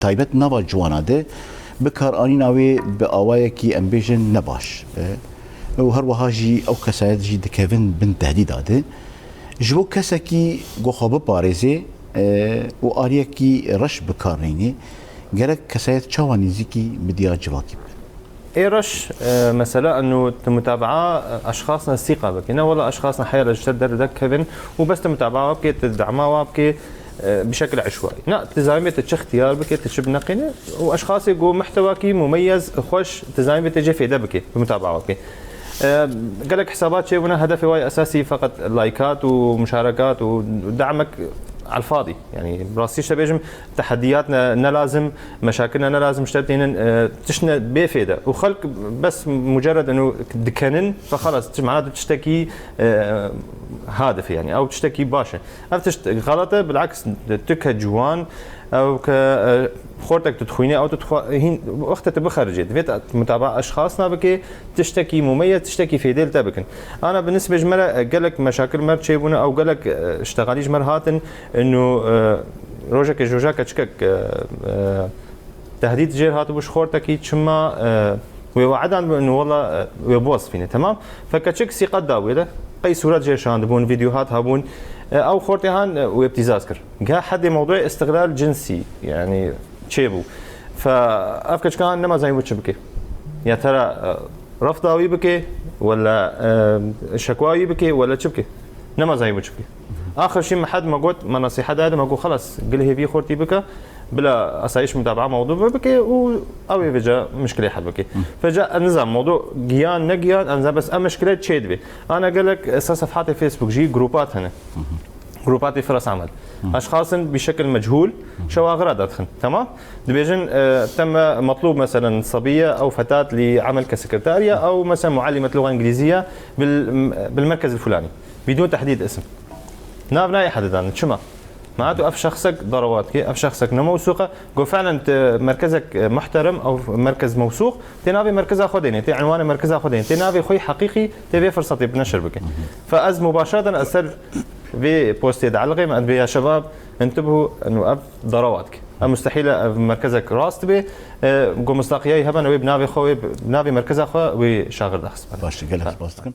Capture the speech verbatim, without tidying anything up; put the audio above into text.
taybet nava ciwana de bikaranîna wê bi awayekî, em bêjin, ne baş. E, û her wiha jî ew kesayet jî dikevin bin tehdîda de. Ji bo kesekî ku xwe biparêzê, e, û aliyekî reş bi kar neyne, gerek kesayet çawa nêzîkî midiya civakî be? Ê reş, e, mesela enu tu mutabaa, e, eşxasna sîqa bike. Ne wela eşxasna heyra ji te derdekevin û bes tu mutabaa wa bike, tu dema wa bike, e, bi şekil eşwayî. Na, tu zanî bê tu çi ixtiyar bike, tu çi bineqîne û eşxasê ku muhtewakî mumeyez, xweş, tu zanî bê tu jê fêde bike, bi mutabaa wa bike. E, gelek hisabat çêbûne, hedefê wa yê esasî feqet laykat û muşarekat û demek elfadî. Yani rastî ji te bêjim, tehediyat ne, ne lazim, meşakil ne, ne lazim ji te tênin, e, tişt ne bê fêde. Û xelk bes mucerred inu dikenin, fe xelas, ti-, mana tu tiştekî, e, hadif e, yani ew tiştekî baş e. Ev tişt xelet e, bilaks tu ke ciwan, ew ke, e, xortek tu dixwîne, ew tu dixwa-, hîn wexte tu bixericê. Divê tu mutabaa eşxasna bike, tiştekî mumeyez, tiştekî fêdê li te bikin. Ana bi nisbê ji me re, e, gelek meşakil me re çêbûne, ew gelek, e, ştexalî ji me re hatin, inu, e, rojeke ji roja keçikek, e, e, tehdît jêr hatibû ji xortekî, çima, e, wê weedan bû, inu wela, e, wê biwesfîne, temam? Fe keçik sîqet da wê de, qey sûret jêr şandibûn, vîdyohat hebûn, e, ew xortê han, e, wê îbtîzaz kir. Ge hedê mewdûyê îstiglal cinsî, yani çêbû. Fe ev keçika han nema zanîbû çi bike. Ya tera, e, refda wî bike, wela, e, şekwa wî bike, wela çi bike. Nema zanîbû çi bike. Axir jî me hed me got, me nesîhet daye, me got, xelas, gilê hêvî xortî bike, bila asayîş mutabaa mewdû bike û ew ê vêca mişkilê hel bike. Vêca ez nizam mewdû giyan, ne giyan, ez nizam, bes ev mişkile çê dibe. Ana gelek, e, ser sefhatê Facebook jî grupat hene. Grupa tê firas amel. Eşxasın bi şekil mechûl şewaxira dadixin. Tamam? Dibêjin, e, temme metlûb, meselen, sebiye ew fetat li emelke sekretariye ew, meselen, muallimet luga îngilîziye bil, bil merkez el fulani. Bidûn tehdîd isim. Nav nayê hedidan. Çima? Mehat ev şexsek darawat ki, ev şexsek ne mewsûq e. Go fiilen te merkezek, e, muhterem, ew merkez mewsûq, tê navê merkeza xwe dêne, tê enwanê merkeza xwe dêne, tê navê xwe heqîqî, tê vê firsatê bi neşir bike. Fe ez mubaşereten ez ser vê postê dielqêm, ez dibê ya şebab, intibhu, enu ev darawat ki. Ev mustehîl e, ev merkezek rast be, e, go mistaqiyayî heben, wê bi navê xwe, wê bi navê merkeza xwe, wê şagir daxist. Baş, gelek spas dikim.